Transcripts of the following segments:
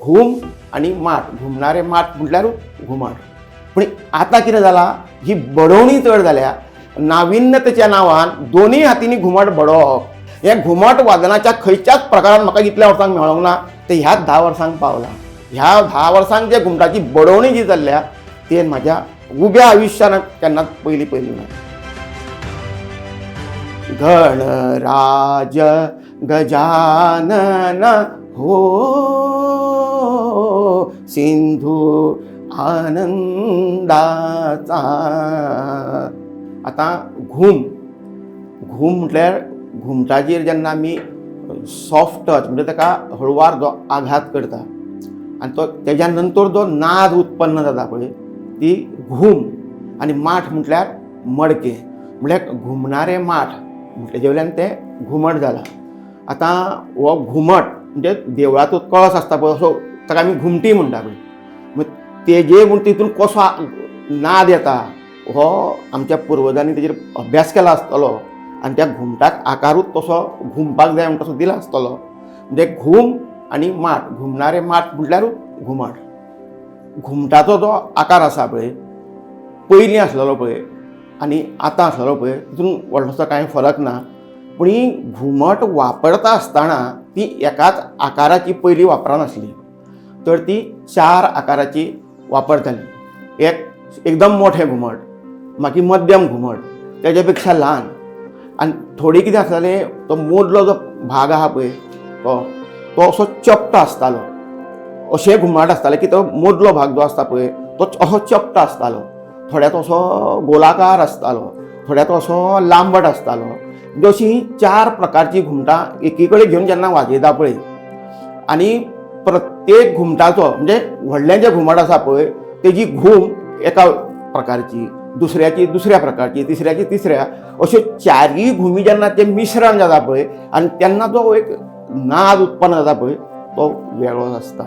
घूम आनी माठ, घुमणारें माठ म्हटल्यारूच घुमट. पूण आतां कितें जालां, ही बडोवणी चड जाल्या. नाविन्यतेच्या नांवान दोनूय हातींनी घुमट बडोवप हें घुमट वादनाच्या खंयच्याच प्रकारान म्हाका इतल्या वर्सांक मेळोंक ना, ते ह्याच 10 वर्सांक पावलां. ह्या 10 वर्सांक जे घुमटाची बडोवणी जी चल्ल्या ते म्हाज्या उब्या आयुश्यान केन्नाच पयलीं पयलीं ना. गणराज गजानन हो सिंधू आनंदाचा. आतां घूम, घूम म्हटल्यार घुमटाचेर जेन्ना आमी सॉफ्ट टच म्हणजे ताका हळुवार जो आघात करता आनी तो तेज्या नंतर जो नाद उत्पन्न जाता पळय ती घूम. आनी माठ म्हटल्यार मडकें, म्हळ्यार घुमणारें माठ तेजे वयल्यान तें घुमट जालां. आतां हो घुमट म्हणजे देवळाचो कळस आसता पळय असो, ताका आमी घुमटी म्हणटा पळय, मागीर तेजे म्हूण तितून कसो नाद येता हो आमच्या पुर्वजांनी तेजेर अभ्यास केला आसतलो आनी त्या घुमटाक आकारूच तसो घुमपाक जाय म्हूण तसो दिला आसतलो. म्हणजे घूम आनी माठ, घुमणारें माठ म्हटल्यारूच घुमट. घुमटाचो जो आकार आसा पळय, पयलीं आसलेलो पळय आनी आतां आसलेलो पळय तितून व्हडलोसो कांय फरक ना. पूण ही घुमट वापरता आसतना ती एकाच आकाराची पयलीं वापरनासली, तर ती 4 आकाराची वापरताली. एक एकदम मोठें घुमट, मागीर मध्यम घुमट, तेज्या पेक्षा ल्हान, आनी थोडी कितें आसतालें तो मदलो जो भाग आहा पळय तो तो असो चपटो आसतालो. अशें घुमट आसतालें की तो मदलो भाग जो आसता पळय तो असो चपटो आसतालो, थोड्याक असो गोलाकार आसतालो, थोड्याक असो लांबट आसतालो. म्हणजे अशीं 4 प्रकारचीं घुमटां एकी कडेन घेवन जेन्ना वाजयता पळय आनी प्रत्येक घुमटाचो म्हणजे व्हडलें जें घुमट आसा पळय तेजी घूम एका प्रकारची, दुसऱ्याची दुसऱ्या प्रकारची, तिसऱ्याची तिसऱ्या, अश्यो 4 घुमी जेन्ना तें मिश्रण जाता पळय आनी तेन्ना जो एक नाद उत्पन्न जाता पळय तो वेगळोच आसता.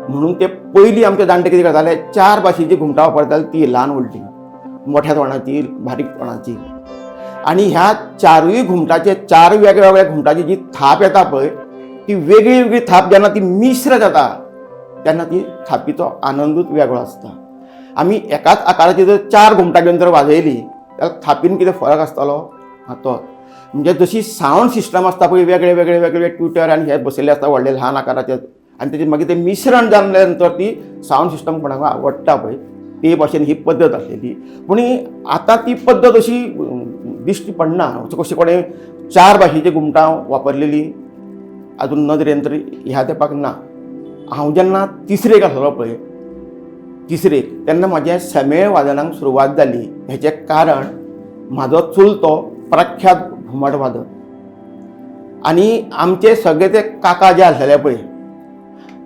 म्हणून ते पयलीं आमचे जाणटे कितें करताले, 4 भाशेचीं घुमटां वापरताले, ती ल्हान व्हडली, मोठ्या तोंडाची, बारीक तोंडाची. आनी ह्या 4 घुमटाचे 4 वेगळ्या वेगळ्या घुमटाची जी थाप येता पळय ती वेगळी वेगळी थाप जेन्ना ती मिश्र जाता तेन्ना ती थापीचो आनंदूच वेगळो आसता. आमी एकाच आकाराची जर 4 घुमटां घेवन जर वाजयली जाल्यार थापीन कितें फरक आसतलो? आं, तो म्हणजे जशी सावंड सिस्टम आसता पळय वेगळे वेगळे वेगळे ट्विटर आनी हे बसयल्ले आसता व्हडले ल्हान आकाराचे आनी तेजे मागीर तें मिश्रण जाले नंतर ती सावंड सिस्टम कोणाक आवडटा पळय ते भाशेन ही पद्दत आसलेली. पूण आतां ती पद्दत अशी दिश्टी पडना. कशें कोणें 4 भाशेची घुमटां वापरलेली आजून नदरेन तरी ह्या तेंपाक ना. हांव जेन्ना तिसरेक आसलो पळय, तिसरेक तेन्ना म्हाजें समेळ वादनाक सुरवात जाली. हेचें कारण म्हाजो चुलतो प्रख्यात घुमट वादक आनी आमचे सगळे ते काका जे आसलेले पळय,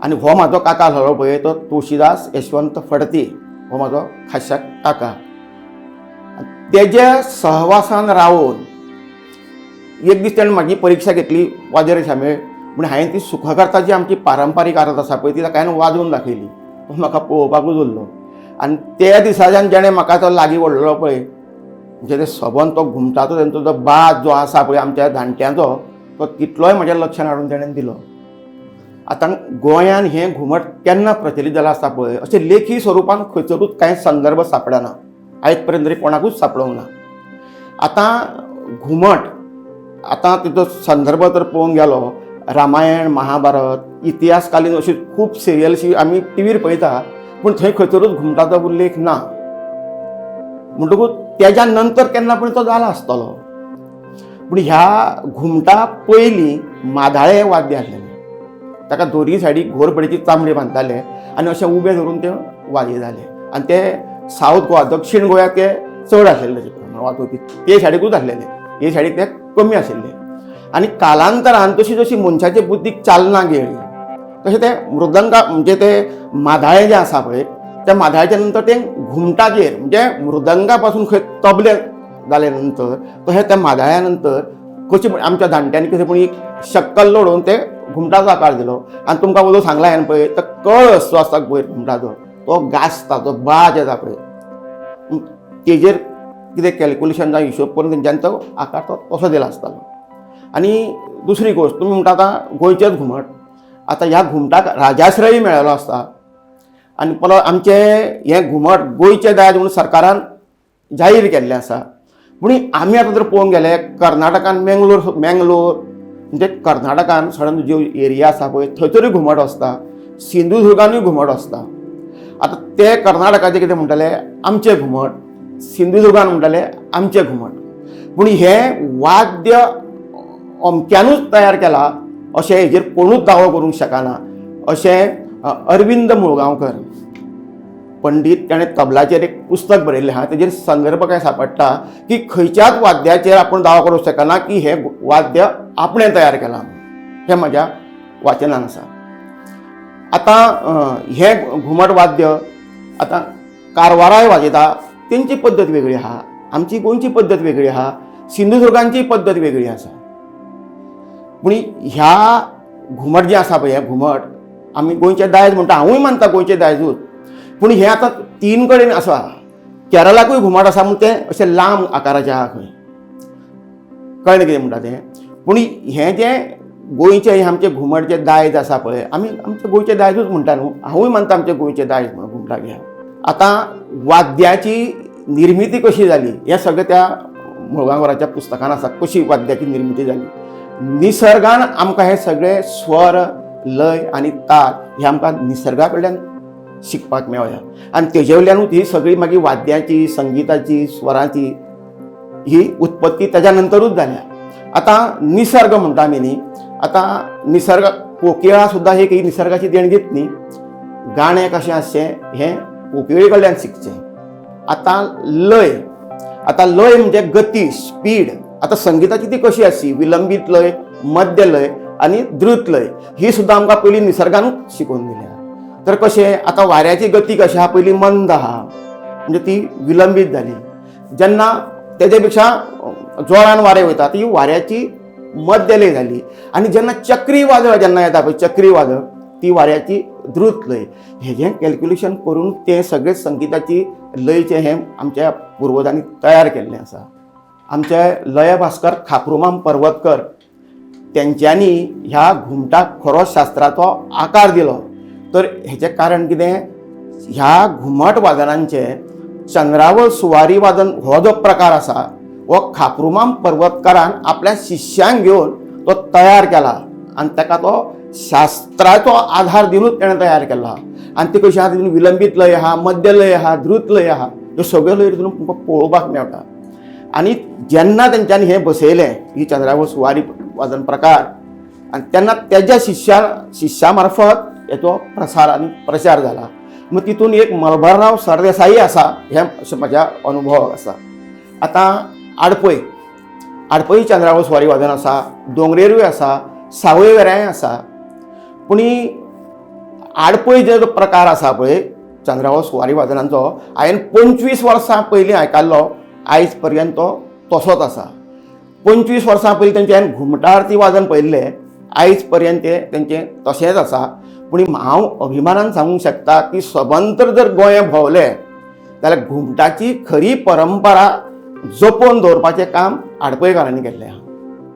आनी हो म्हाजो काका आसलेलो पळय तो तुळशीदास यशवंत फडते हो म्हाजो खाशा काका. तेज्या सहवासान रावन एक दीस तेणें म्हाजी परिक्षा घेतली वाजेर शामेळ म्हण हांवें ती सुखकर्ता जी आमची पारंपारीक आरत आसा पळय ती ताका हांवें वाजोवन दाखयली. तो म्हाका पळोवपाकूच उरलो आनी त्या दिसाच्यान जेणें म्हाका तो लागीं ओडलो पळय, म्हणजे ते सबंद तो घुमटाचो तेंचो जो बाद जो आसा पळय आमच्या जाणट्यांचो तो तितलोय म्हज्या लक्षान हाडून तेणें दिलो. आतां गोंयान हें घुमट केन्ना प्रचलीत जालां आसता पळय अशें लेखी स्वरुपान खंयसरूच कांय संदर्भ सांपडना, आयज पर्यंत तरी कोणाकूच सांपडोंक ना. आतां घुमट आतां तिचो संदर्भ तर पळोवंक गेलो रामायण महाभारत इतिहासकालीन अशी खूब सिरियल्सी आमी टिवीर पळयता पूण थंय खंयसरूच घुमटाचो उल्लेख ना. म्हणटकूच तेज्या नंतर केन्ना पूण तो जाला आसतलो. पूण ह्या घुमटा पयलीं मादाळे वाद्य आसलेलें, ताका दोरी सायडीक घोरपडीची चामडी बांदताले आनी अशें उबें धरून ते वाजयताले आनी ते सावथ गोवा दक्षिण गोंयांत ते चड आसलेले तशें प्रमाण वाजोवपी ते सायडीकूच आसलेले, हे सायडीक ते कमी आशिल्ले. आनी कालांतरान जशी जशी मनशाचे बुद्दीक चालना गेली तशें ते मृदंगा म्हणजे ते मादाळे जे आसा पळय त्या मादाळ्याच्या नंतर ते घुमटाचेर म्हणजे मृदंगा पासून खंय तबले जाले नंतर तशें त्या मादाळ्या नंतर कशी आमच्या जाणट्यांनी कशें पूण एक शक्कल लोडून ते घुमटाचो आकार दिलो. आनी तुमकां वदोळ सांगला हांवें पळय तो कळस जो आसता पळय घुमटाचो तो गाजता, तो बाज येता पळय तेजेर कितें कॅल्कुलेशन जावं हिशोब करून तेंच्यांनी तो आकार तो तसो दिला आसतालो. आनी दुसरी गोश्ट तुमी म्हणटा आतां गोंयचेंच घुमट, आतां ह्या घुमटाक राजाश्रय मेळिल्लो आसता आनी परत आमचें हें घुमट गोंयचें दायज म्हणून सरकारान जाहीर केल्लें आसा. पूण आमी आतां जर पळोवंक गेले कर्नाटकान मेंगलोर मेंगलोर म्हणजे कर्नाटकान सडन ज्यो एरिया आसा पळय थंयसरूय घुमट आसता, सिंधुदुर्गानूय घुमट आसता. आतां ते कर्नाटकाचे कितें म्हणटाले आमचें घुमट, सिंधुदुर्गान म्हणटाले आमचें घुमट. पूण हें वाद्य अमक्यानूच तयार केला अशें हेजेर कोणूच दावो करूंक शकना अशें अरविंद मुळगांवकर पंडीत ताणें तबलाचेर एक पुस्तक बरयल्लें आहा, तेजेर संदर्भ काय सांपडटा की खंयच्याच वाद्याचेर आपूण दावो करूंक शकना की हें वाद्य आपणें तयार केलां, हें म्हज्या वाचनान आसा. आतां हें घुमट वाद्य आतां कारवाराय वाजयता, तेंची पद्दत वेगळी आहा, आमची गोंयची पद्दत वेगळी आहा, सिंधुदुर्गांची पद्दत वेगळी आसा. पूण ह्या घुमट जें आसा पळय, हें घुमट आमी गोंयचें दायज म्हणटा, हांवूय मानता गोंयचें दायजूच. पूण हें आतां तीन कडेन आसा, केरळाकूय घुमट आसा म्हूण तें अशें लांब आकाराचें आहा खंय, कळ्ळें कितें म्हणटा तें. पूण हें जें गोंयचें हें आमचें घुमट जें दायज आसा पळय, आमी आमचें गोंयचें दायजूच म्हणटा न्हू, हांवूय मानता आमचें गोंयचें दायज म्हणून घुमटाक. ह्या आतां वाद्याची निर्मिती कशी जाली हें सगळें त्या मुळगांवकराच्या पुस्तकान आसा, कशी वाद्याची निर्मिती जाली. निसर्गान आमकां हे सगळे स्वर, लय आनी ताल हे आमकां निसर्गा कडल्यान शिकपाक मेळ्ळ्या आनी तेजे वयल्यानूच ही सगळी मागीर वाद्याची, संगिताची, स्वराची ही उत्पत्ती तेज्या नंतरूच जाल्या. आतां निसर्ग म्हणटा आमी न्ही, आतां निसर्ग कोकिळा सुद्दां ही एक निसर्गाची देणगीच न्ही. गाणें कशें आसचें हें कोकिळे कडल्यान शिकचें. आतां लय, आतां लय म्हणजे गती, स्पीड. आतां संगिताची ती कशी आसची, विलंबीत लय, मध्य लय आनी द्रुत लय ही सुद्दां आमकां पयलीं निसर्गानूच शिकोवन दिल्या. तर कशें आतां वाऱ्याची गती कशी आहा, पयलीं मंद आहा म्हणजे ती विलंबीत जाली, जेन्ना तेजे पेक्षा जोरान वारें वयता ती वाऱ्याची मध्य लय जाली, आनी जेन्ना चक्री वादळ जेन्ना येता पळय, चक्री वादळ ती वाऱ्याची द्रुत लय. हेजें कॅल्क्युलेशन करून तें सगळें संगिताची लयचें हें आमच्या पुर्वजांनी तयार केल्लें आसा. आमचे लय भास्कर खाप्रुमाम पर्वतकर तेंच्यांनी ह्या घुमटाक खरो शास्त्राचो आकार दिलो. तर हेचें कारण कितें, ह्या घुमट वादनांचें चंद्रावळ सुवारी वादन हो जो प्रकार आसा हो खाप्रुमाम पर्वतकारान आपल्या शिष्यांक घेवन तो तयार केला आनी ताका तो शास्त्राचो आधार दिवनूच तेणें तयार केला. आनी ती कशी आहा, तितून विलंबीत लय आहा, मध्य लय आहा, द्रुत लय आहा, ह्यो सगळ्यो लय तितून तुमकां पळोवपाक मेळटा. आनी जेन्ना तेंच्यांनी हें बसयलें ही चंद्रावळ सुवारी वादन प्रकार, आनी तेन्ना तेज्या शिष्या मार्फत हेचो प्रसार आनी प्रचार जाला. मग तितून एक मलबारराव सरदेसाई आसा, हें अशें म्हज्या अनुभवाक आसा. आतां आडपय, आडपय चंद्रावळ सुवारी वादन आसा, दोंगरेरूय आसा, सावयवेऱ्याय आसा. पूण आडपय जो प्रकार आसा पळय चंद्रावळ सुवारी वादनांचो, हांवें 25 वर्सां पयलीं आयकल्लो, आयज पर्यंत तो तसोच आसा. 25 वर्सां पयलीं तेंचे हांवें घुमटाआरती वादन पळयल्लें, आयज पर्यंत तें तेंचें तशेंच आसा. पूण हांव अभिमानान सांगूंक शकता की सबंद जर गोंय भोंवलें जाल्यार घुमटाची खरी परंपरा जपोवन दवरपाचें काम आडपयकारांनी केल्लें आहा.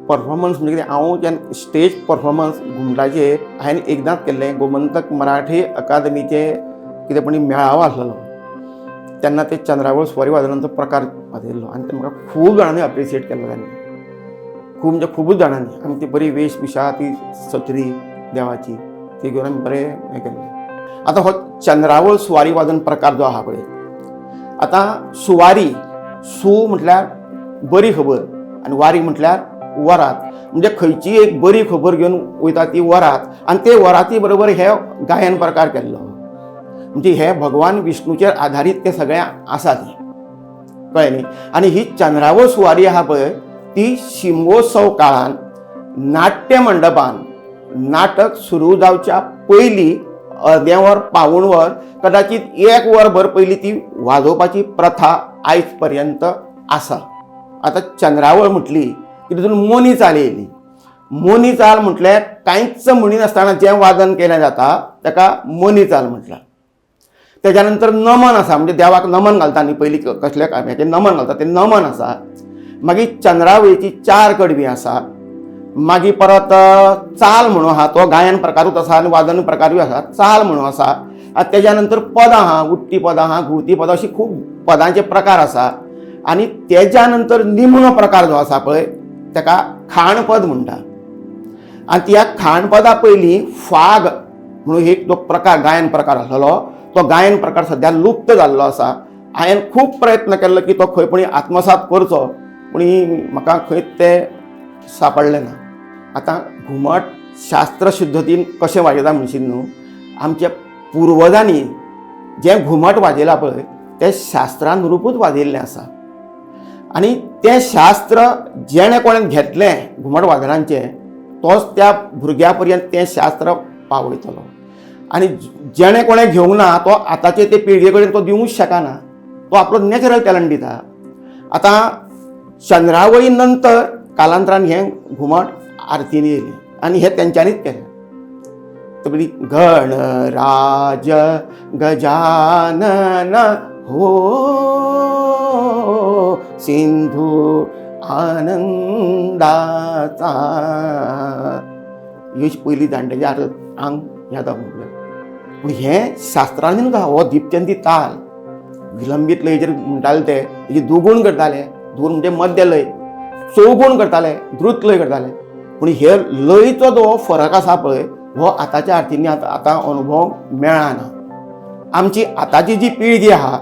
परफॉर्मन्स म्हणजे कितें, हांव जेन्ना स्टेज परफॉर्मन्स घुमटाचेर हांवें एकदांच केल्लें, गोमंतक मराठी अकादमीचें कितें पण मेळावो आसलेलो तेन्ना ते चंद्रावळ सुवारी वादनांचो प्रकार वाजयल्लो आनी ते म्हाका खूब जाणांनी अप्रिशिएट केल्लो तांणी, खूब म्हणजे खुबूच जाणांनी. आमी ती बरी वेशभुशा, ती सत्री देवाची ती घेवन आमी बरें हें केल्लें. आतां हो चंद्रावळ सुवारी वादन प्रकार जो आहा पळय, आतां सुवारी, सु म्हटल्यार बरी खबर आनी वारी म्हटल्यार वरात, म्हणजे खंयची एक बरी खबर घेवन वयता ती वरात, आनी ते वराती बरोबर हे गायन प्रकार केल्लो. म्हणजे हे भगवान विष्णूचेर आधारीत ते सगळें आसा तें, कळ्ळें न्ही. आनी ही चंद्रावळ सुवारी आहा पळय ती शिमगोत्सव काळान नाट्य मंडपान नाटक सुरू जावच्या पयलीं अर्दें वर, पावूण वर, कदाचित एक वर भर पयलीं ती वाजोवपाची प्रथा आयज पर्यंत आसा. आतां चंद्रावळ म्हटली की तितून मोनी चाल येयली. मोनी चाल म्हटल्यार कांयच म्हणिनासतना जें वादन केलें जाता ताका मोनी चाल म्हटलां. तेज्या नंतर नमन आसा, म्हणजे देवाक नमन घालता न्ही पयलीं, कसल्या कामाचें नमन घालता तें नमन आसा. मागीर चंद्रावळीची 4 कडवीं आसा. मागीर परत चाल म्हणून आहा, तो गायन प्रकारूच आसा आनी वादन प्रकारूय आसा, चाल म्हणून आसा. आनी तेज्या नंतर पदां आहा, उडटी पदां आहा, घुंवती पदां, अशी खूब पदांचे प्रकार आसा. आनी तेज्या नंतर निमणो प्रकार जो आसा पळय तेका खाणपद म्हणटा. आनी त्या खाणपदा पयलीं फाग म्हणून एक जो प्रकार गायन प्रकार आसलेलो तो गायन प्रकार सद्या लुप्त जाल्लो आसा. हांवें खूब प्रयत्न केल्लो की तो खंय पूण आत्मसात करचो, पूण म्हाका खंयच तें सांपडलें ना. आतां घुमट शास्त्रशुद्धतीन कशें वाजयता म्हणशीत न्हू, आमच्या पुर्वजांनी जें घुमट वाजयलां पळय तें शास्त्रानुरूपूच वाजयल्लें आसा. आनी तें शास्त्र जेणें कोणें घेतलें घुमट वादनांचें तोच त्या भुरग्या पर्यंत तें शास्त्र पावयतलो. आनी जेणें कोणें घेवंक ना तो आतांचे ते पिळगे कडेन तो दिवूंक शकना, तो आपलो नॅचरल टॅलंट दिता. आतां चंद्रावळी नंतर कालांतरान हें घुमट आरतींनी येयलें आनी हें तेंच्यांनीच केलें. पयलीं गणराज गजानन हो सिंधू आनंदाचा, ही पयली जाणट्याची आरत आंग याद म्हटलें. पूण हें शास्त्रांनी न्हू हो दीपचंदी ताल विलंबीत लय जेर म्हणटाले ते तेजी दुगूण करताले, दुगूण म्हणजे मध्य लय, चौगूण करताले, द्रुत लय करताले. पूण हे लयचो जो फरक आसा पळय हो आतांच्या आरतींनी आतां अनुभव मेळना. आमची आतांची जी पिळगी आहा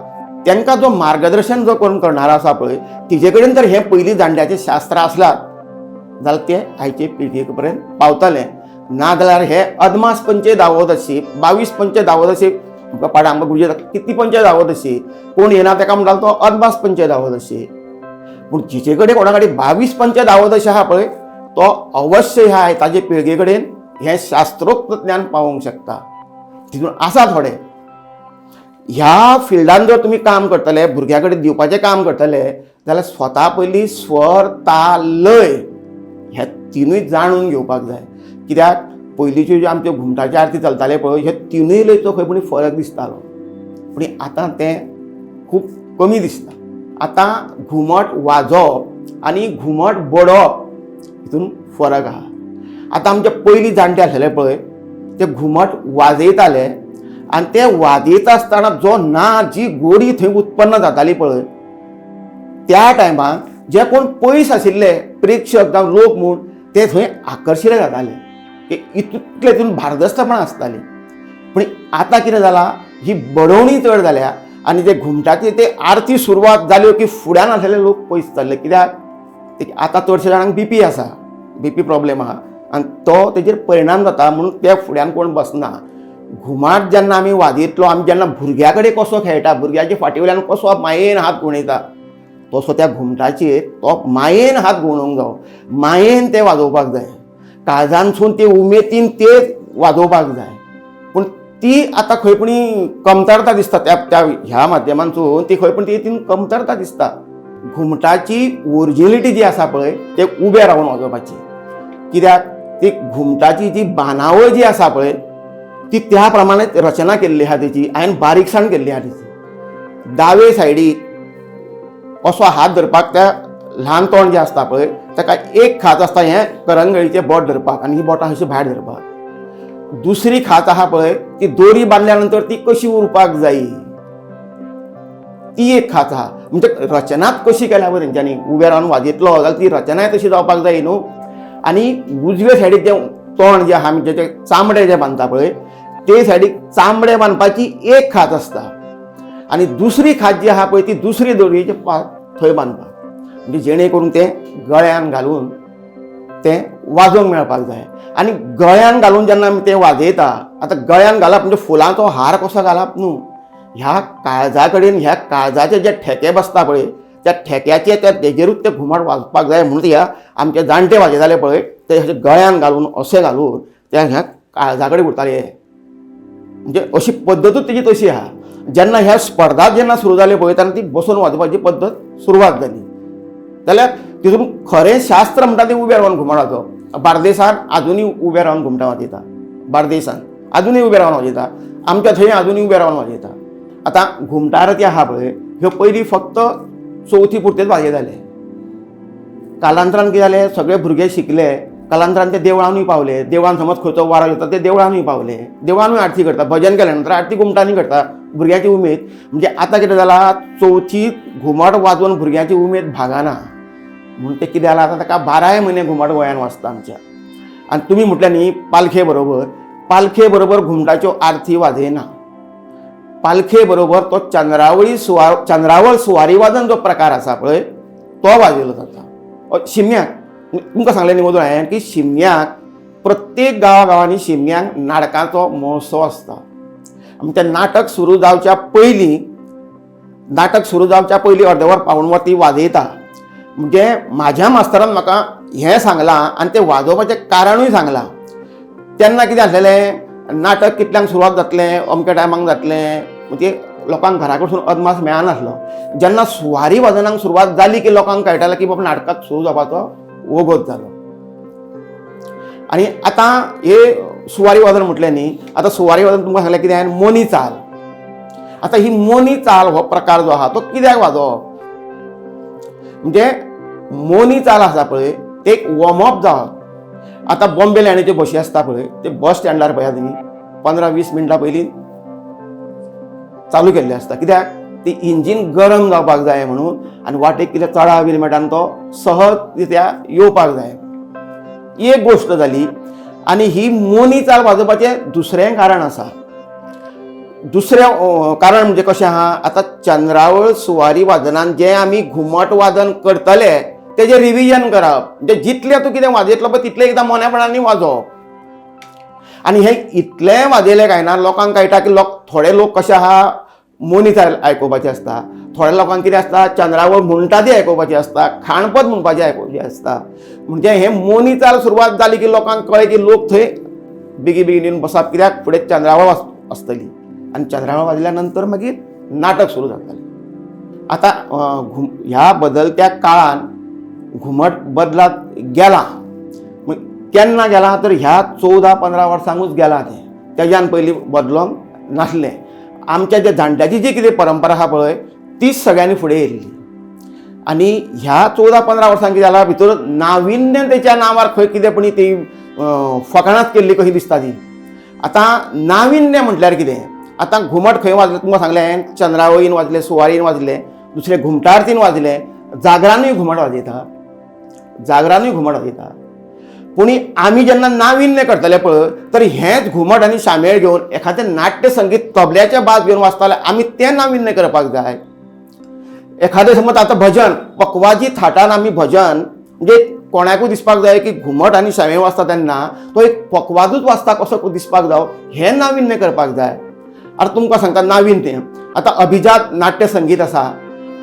तांकां जो मार्गदर्शन जो कोण करणार आसा पळय तिजे कडेन तर हें पयलीं जाणट्याचें शास्त्र आसलात जाल्यार ते आयचे पिळगे पर्यंत पावतले. ना जाल्यार हे अदमास पंचे दावोदशी 22 पंचे दावोदशी आमकां पाडा आमकां गुरुजी कितली पंचे दावोदशी कोण येना ताका म्हणटालो तो अदमास पंचे दावोदशी. पूण जिचे कडेन कोणा कडेन 22 पंचे दावोदशी आहा पळय तो अवश्य ह्या ताजे पिळगे कडेन हें शास्त्रोक्त ज्ञान पावोवंक शकता. तितून आसा थोडे ह्या फिल्डान जर तुमी काम करतले, भुरग्यां कडेन दिवपाचें काम करतले जाल्यार स्वता पयलीं स्वर ताल लय हे तिनूय जाणून घेवपाक जाय. कित्याक पयलींच्यो ज्यो आमच्यो घुमटाची आरती चलताले पळय हे तिनूय लयचो खंय पूण फरक दिसतालो, पूण आतां तें खूब कमी दिसता. आतां घुमट वाजोवप आनी घुमट बडोवप हितून फरक आहा. आतां आमचे पयलीं जाणटे आसलेले पळय ते घुमट वाजयताले आनी ते वाजयता आसतना जो ना जी गोडी थंय उत्पन्न जाताली पळय त्या टायमार जे कोण पयस आशिल्ले प्रेक्षक जावं लोक म्हूण ते थंय आकर्शिले जाताले की इतले तितून भारदस्तपणां आसतालीं. पूण आतां कितें जालां, ही बडोवणी चड जाल्या आनी ते घुमटाची ते आरती सुरवात जाल्यो की फुड्यान आसलेले लोक पयस जाल्ले. कित्याक आतां चडशे जाणांक बीपी आसा, बीपी प्रॉब्लेम आहा आनी तो तेजेर परिणाम जाता म्हणून ते फुड्यान कोण बसना. घुमाट जेन्ना आमी वाजयतलो, आमी जेन्ना भुरग्या कडेन कसो खेळटा, भुरग्याच्या फाटी वयल्यान कसो मायेन हात घुंवडायता तसो त्या घुमटाचेर तो मायेन हात घुंवडोवंक जावो, मायेन तें वाजोवपाक जाय, काळजानसून ते उमेदीन ते वाजोवपाक जाय. पूण ती आतां खंय पूण कमतरता दिसता त्या त्या ह्या माध्यमांतसून ती खंय पूण ती कमतरता दिसता. घुमटाची ओरिजिनलिटी जी आसा पळय ते उबे रावन वाजोवपाची, कित्याक ती घुमटाची जी बांदावळ जी आसा पळय ती त्या प्रमाणे रचना केल्ली आहा तेची, हांवें बारीकसाण केल्ली आहा तेची. दावे सायडीक असो हात धरपाक त्या ल्हान तोंड जें आसता पळय ताका एक खांच आसता हें करंगळीचें बोट धरपाक आनी ही बोटां अशीं भायर धरपाक. दुसरी खांच आहा पळय ती दोरी बांदल्या नंतर ती कशी उरपाक जायी ती एक खांच आहा. म्हणजे रचनाच कशी केल्या पळय तेंच्यांनी, उबे रावन वाजयतलो जाल्यार ती रचनाय तशी जावपाक जाय न्हू. आनी उजवे सायडीक जें तोंड जें आहा म्हणजे तें चामडें जें बांदता पळय ते सायडीक चामडें बांदपाची एक खांच आसता आनी दुसरी खांच जी आहा पळय ती दुसरी दोरयेचे थंय बांदपाक, म्हणजे जेणे करून तें गळ्यान घालून तें वाजोवंक मेळपाक जाय. आनी गळ्यान घालून जेन्ना आमी तें वाजयता, आतां गळ्यान घालप म्हणजे फुलांचो हार कसो घालप न्हू, ह्या काळजा कडेन ह्या काळजाचे जे ठेके बसता पळय त्या ठेक्याचे त्या तेजेरूच ते घुमट वाजपाक जाय. म्हणून ह्या आमचे जाणटे वाजयताले पळय ते अशे गळ्यान घालून अशें घालून त्या ह्या काळजा कडेन उरताले. म्हणजे अशी पद्दतूच तेजी तशी आहा. जेन्ना ह्या स्पर्धा जेन्ना सुरू जाल्यो पळय तेन्ना ती बसून वाजोवपाची पद्दत सुरवात जाली. जाल्यार तितून खरें शास्त्र म्हणटा तें उबें रावन घुमट वाजोवप. बार्देसान आजुनूय उबें रावन घुमटां वाजयता, बार्देसान आजुनूय उबें रावन वाजयता, आमच्या थंय आजुनूय उबें रावन वाजयता. आतां घुमटा आरती आहा पळय ह्यो पयलीं फक्त चवथी पुरतेच वाजयताले. कालांतरान कितें जालें, सगळे भुरगे शिकले, कालांतरान ते देवळानूय पावले. देवळान समज खंयचो वारो येता ते देवळानूय पावले, देवळानूय आरती करता. भजन केल्या नंतर आरती घुमटांनी करता. भुरग्यांची उमेद म्हणजे आतां कितें जाला, चवथी घुमट वाजोवन भुरग्यांची उमेद भागना म्हूण तें कितें जालां आतां ताका 12 म्हयने घुमट गोंयान वाजता आमच्या. आनी तुमी म्हटलें न्ही पालखे बरोबर, पालखे बरोबर घुमटाच्यो आरती वाजयना. पालखे बरोबर तो चंद्रावळी सुवार चंद्रावळ सुवारी वादन जो प्रकार आसा पळय तो वाजयलो जाता शिमग्याक. तुमकां सांगलें न्ही वोदोळ हांवें की शिमग्याक प्रत्येक गांवा गांवांनी शिमग्याक नाटकाचो महोत्सव आसता. आनी तें नाटक सुरू जावच्या पयलीं, नाटक सुरू जावच्या पयलीं अर्देवर पावण वर ती वाजयता. म्हणजे म्हाज्या मास्तरान म्हाका हें सांगलां आनी तें वाजोवपाचें कारणूय सांगलां. तेन्ना कितें आसलेलें, नाटक कितल्यांक सुरवात जातलें, अमक्या टायमाक जातलें, म्हणजे लोकांक घरा कडसून अदमास मेळनासलो. जेन्ना सुवारी वादनाक सुरवात जाली की लोकांक कळटालें की बाबा नाटकाक सुरू जावपाचो वगत जालो. आनी आतां हे सुवारी वादन म्हटलें न्ही, आतां सुवारी वादन तुमकां सांगलें कितें, मोनी चाल. आतां ही मोनी चाल हो प्रकार जो आहा तो कित्याक वाजोवप, म्हणजे मोनी चाल आसा पळय ते एक वॉर्मअप जावप. आतां बॉम्बे लायनीच्यो बशी आसता पळय, ते बस स्टँडार पळयात तुमी 15-20 मिनटां पयलीं चालू केल्ले आसता. कित्याक, ती इंजीन गरम जावपाक जाय म्हणून, आनी वाटेक कितें चडाव बीन मेळटा आनी तो सहज रित्या येवपाक जाय. एक गोश्ट जाली. आनी ही मोनी चाल वाजोवपाचें दुसरेंय कारण आसा. दुसरें कारण म्हणजे कशें आहा, आतां चंद्रावळ सुवारी वादनान जें आमी घुमट वादन करतले तेजें रिविजन करप, म्हणजे जितलें तूं कितें वाजयतलो पळय तितलें एकदां मोन्यापणांनी वाजोवप. आनी हें इतलें वाजयलें काय ना लोकांक कळटा की लोक थोडे लोक कशे आहा मोनी चाल आयकुपाची आसता, थोड्या लोकांक कितें आसता चंद्रावळ म्हणटा ती आयकुपाची आसता, खाणपद म्हणपाची आयकुपाची आसता. म्हणजे हें मोनी चाल सुरवात जाली की लोकांक कळ्ळें की लोक थंय बेगी बेगीन येवन बसप, कित्याक फुडें चंद्रावळ आसतली आनी चंद्रावळ वाजल्या नंतर मागीर नाटक सुरू जातालें. आतां ह्या बदलत्या काळान घुमट बदलात गेला. केन्ना गेला तर ह्या 14-15 वर्सांकूच गेला तें, तेज्यान पयलीं बदलोंक नासलें. आमच्या ज्या जाणट्याची जी कितें परंपरा आहा पळय तीच सगळ्यांनी फुडें येयल्ली. आनी ह्या 14-15 वर्सांक कितें जाला, भितर नाविन्यतेच्या नांवार खंय कितें पण ती फकाणांच केल्ली कशी दिसता ती. आतां नाविन्य म्हटल्यार कितें, आतां घुमट खंय वाजलें तुमकां सांगलें, चंद्रावळीन वाजलें, सुवारीन वाजलें, दुसरें घुमटारतीन वाजलें, जागरानूय घुमट वाजयता, जागरानूय घुमट वाजयता. पूण आमी जेन्ना नाविन्य करतले पळय तर हेंच घुमट आनी शामेळ घेवन एखादें नाट्य संगीत तबल्याचे बाज घेवन वाजताले आमी तें नाविन्य करपाक जाय. एखादें समज आतां भजन पकवाजी थाटान आमी भजन म्हणजे कोणाकूय दिसपाक जाय की घुमट आनी शामेळ वाजता तेन्ना तो एक पकवाजूच वाजता कसो दिसपाक जावो, हें नाविन्य करपाक जाय. आतां तुमकां सांगता नाविन्य, आतां अभिजात नाट्य संगीत आसा,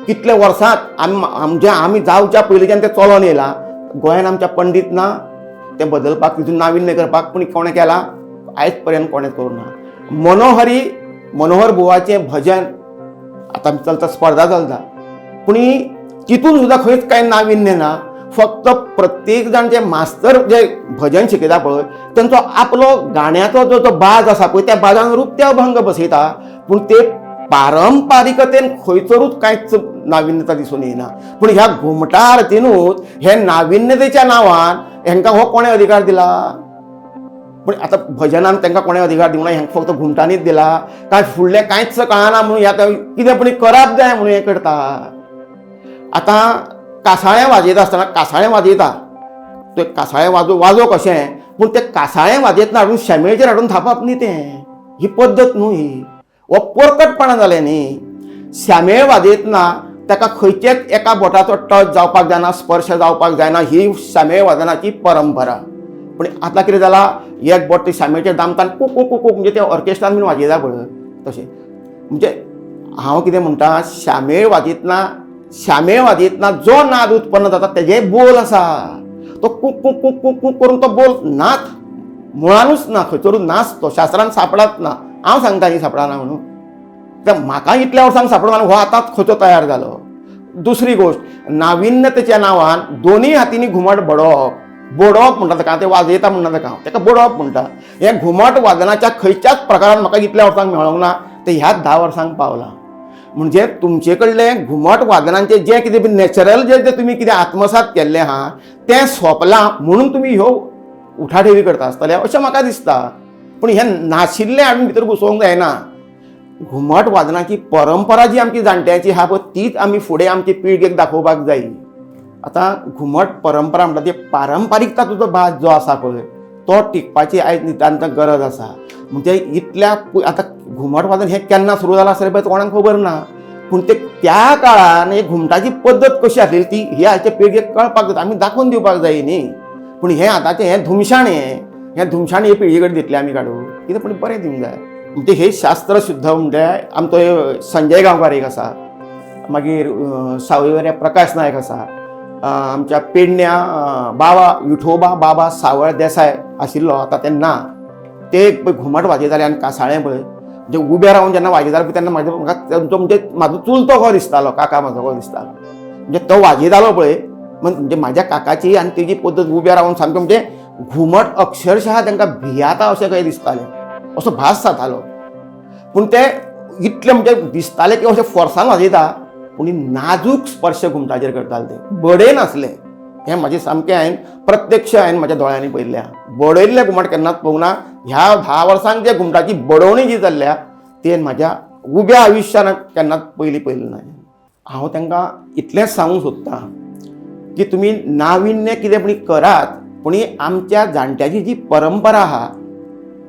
कितले वर्सांत आमी आमचे आमी जावच्या पयलींच्यान तें चलोन येयलां. गोंयान आमच्या पंडीत ना तें बदलपाक, तितून नाविन्य करपाक, पूण कोणें केलां आयज पर्यंत कोणें करूंक ना. मनोहरी मनोहर बुवाचें भजन आतां चलता, स्पर्धा चलता, पूण तितून सुद्दां खंयच कांय नाविन्य ना. फक्त प्रत्येक जाण जे मास्तर जे भजन शिकयता पळय तेंचो आपलो गाण्याचो जो जो बाज आसा पळय त्या बाजान रूप ते अभंग बसयता, पूण ते पारंपारिकतेन खंयसरूच कांयच नाविन्यता दिसून येना. पूण ह्या घुमटा आरतीनूच हे नाविन्यतेच्या नांवान हेंकां हो कोणें अधिकार दिला? पूण आतां भजनान तांकां कोणें अधिकार दिवंक ना, हेंकां फक्त घुमटांनीच दिला काय फुडलें कांयच कळना म्हणून आतां कितें पण करप जाय म्हणून हें करता. आतां कासाळें वाजयता आसतना कासाळें वाजयता तें कासाळें वाजो वाजो कशें, पूण तें कासाळें वाजयतना हाडून शेमेळचेर हाडून थापप न्ही, तें ही पद्दत न्हू, ही हो पोरकटपणां जालें न्ही. शामेळ वाजयतना ताका खंयचेच एका बोटाचो टच जावपाक जायना, स्पर्श जावपाक जायना, ही शामेळ वादनाची परंपरा. पूण आतां कितें जालां, एक बोट ते शामेळचेर दामता आनी कुक कुक कुक म्हणजे ते ऑर्केस्ट्रान बीन वाजयता पळय तशें. म्हणजे हांव कितें म्हणटा, शामेळ वाजयतना शामेळ वाजयतना जो नाद उत्पन्न जाता तेजे बोल आसा, तो cook cook cook cook cook करून तो बोल नाच मुळानूच ना, खंयसरूच नाच, तो शास्त्रान सापडत ना. हांव सांगता ही सापडना म्हणून, तर म्हाका इतल्या वर्सांक सापडून हो आतांच खंयचो तयार जालो. दुसरी गोश्ट, नाविन्यतेच्या नांवान दोनूय हातींनी घुमट बडोवप, बडोवप म्हणटा ताका, तें वाजयता म्हणटा ताका, ताका बडोवप म्हणटा. हें घुमट वादनाच्या खंयच्याच प्रकारान म्हाका इतल्या वर्सांक मेळोंक ना, तें ह्याच 10 वर्सांक पावलां. म्हणजे तुमचे कडलें घुमट वादनांचें जें कितें नॅचरल जें जें तुमी कितें आत्मसात केल्लें आहा तें सोंपलां म्हणून तुमी ह्यो उठाठेवी करता आसतले अशें म्हाका दिसता. पूण हें नाशिल्लें हाडून भितर घुसोवंक जायना. घुमट वादनाची परंपरा जी आमची जाणट्यांची आहा पळय तीच आमी फुडें आमचे पिळगेक दाखोवपाक जाय. आतां घुमट परंपरा म्हणटा ती पारंपारीकता तुजो भास जो आसा पळय तो टिकपाची आयज नितांत गरज आसा. म्हणजे इतल्या आतां घुमट वादन हें केन्ना सुरू जालां आसतलें पळय कोणाक खबर ना, पूण ते त्या काळान एक घुमटाची पद्दत कशी आसलेली ती ही आयच्या पिळगेक कळपाक जाय, आमी दाखोवन दिवपाक जाय न्ही. पूण हें आतांचें हें धुमशाण, हें धुमशाण हे पिळगे कडेन दितलें आमी काडून कितें, पूण बरें दिवंक जाय. म्हणजे हे शास्त्र शुद्ध म्हणजे आमचो संजय गांवकार एक आसा, मागीर सावयवेऱ्या प्रकाश नायक आसा, आमच्या पेडण्या बाबा विठोबा बाबा सावळ देसाय आशिल्लो, आतां ते ना. ते एक पळय घुमट वाजयताले आनी कासाळें पळय म्हणजे उबे रावन जेन्ना वाजयताले पळय तेन्ना म्हाका तेंचो म्हणजे म्हाजो चुलतो कसो दिसतालो, काका म्हाजो कसो दिसतालो. म्हणजे तो वाजयतालो पळय म्हणजे म्हाज्या काकाची आनी तेजी पद्दत उबे रावन सामकें म्हणजे घुमट अक्षरशः तांकां भियाता अशें कशें दिसतालें, असो भास जातालो. पूण ते इतले म्हणजे दिसताले की अशें फोर्सान वाजयता, पूण नाजूक स्पर्श घुमटाचेर करताले, ते बडयनासले. हें म्हाजें सामकें हांवें प्रत्यक्ष हांवें म्हाज्या दोळ्यांनी पळयल्लें. बडयल्लें घुमट केन्नाच पळोवंक ना. ह्या 10 वर्सांक जे घुमटाची बडोवणी जी जाल्ल्या ते म्हाज्या उब्या आयुश्यान केन्नाच पयलीं पळयलें ना. हांव तांकां इतलेंच सांगूंक सोदतां की तुमी नाविन्य कितें पूण करात, पूण आमच्या जाणट्याची जी परंपरा आहा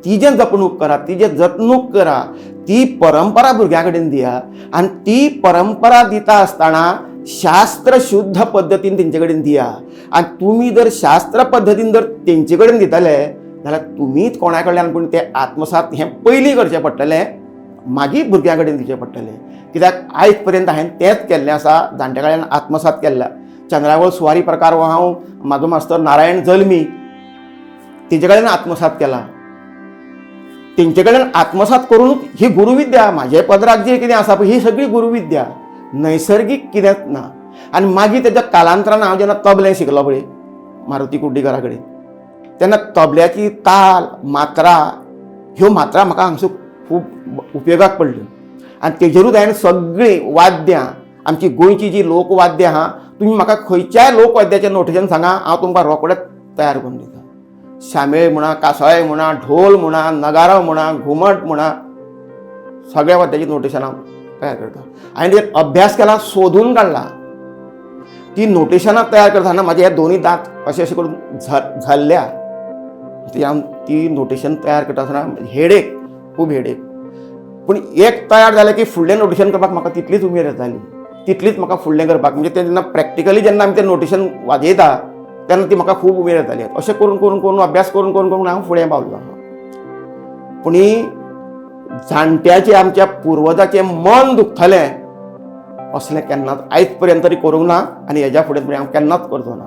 तिजें जपणूक करात, तिजें जतणूक करा, ती परंपरा भुरग्यां कडेन दिया. आनी ती परंपरा दिता आसतना शास्त्र शुद्ध पद्दतीन तेंचे कडेन दिया. आनी तुमी जर शास्त्र पद्दतीन जर तेंचे कडेन दितले जाल्यार तुमीच कोणा कडल्यान पूण तें आत्मसात हें पयलीं करचें पडटलें, मागीर भुरग्यां कडेन दिवचें पडटलें. कित्याक आयज पर्यंत हांवें तेंच केल्लें आसा, जाणट्या कडल्यान आत्मसात केल्लें. चंद्रावळ सुवारी प्रकार हो हांव म्हाजो मास्तर नारायण जल्मी तेजे कडेन आत्मसात केला. तेंचे कडेन आत्मसात करून ही गुरुविद्या म्हाजे पदराक जी कितें आसा पळय ही सगळी गुरुविद्या, नैसर्गीक कितेंच ना. आनी मागीर तेज्या कालांतरान हांव जेन्ना तबलें शिकलो पळय मारुती कुड्डीकरा कडेन तेन्ना तबल्याची ताल मात्रा ह्यो मात्रा म्हाका हांगसर खूब उपयोगाक पडल्यो. आनी तेजेरूच हांवें सगळीं वाद्यां आमची गोंयची जी लोकवाद्यां आहा, तुमी म्हाका खंयच्याय लोकवाद्याचें नोटेशन सांगा हांव तुमकां रोखडेंच तयार करून दिता. शामेळ म्हणा, कासाळे म्हणा, ढोल म्हणा, नगारो म्हणा, घुमट म्हणा, सगळ्या वाद्याची नोटेशनां हांव तयार करता. हांवें तेजेर अभ्यास केला, सोदून काडला. ती नोटेशनां तयार करतना म्हाजे हे दोनूय दांत अशें अशें करून झरल्या. ती हांव ती नोटेशन तयार करता आसतना हेडेक, खूब हेडेक. पूण एक तयार जालें की फुडलें नोटेशन करपाक म्हाका तितलीच उमेद येताली, तितलीच म्हाका फुडलें करपाक म्हणजे तें जेन्ना प्रॅक्टिकली जेन्ना आमी तें नोटेशन वाजयता तेन्ना ती म्हाका खूब उमेद येताली. अशें करून करून करून अभ्यास करून करून करून हांव फुडें पावलो. पूण जाणट्याचें आमच्या पुर्वजाचें मन दुखतलें असलें केन्नाच आयज पर्यंत तरी करूंक ना आनी हेज्या फुडें हांव केन्नाच करचो ना.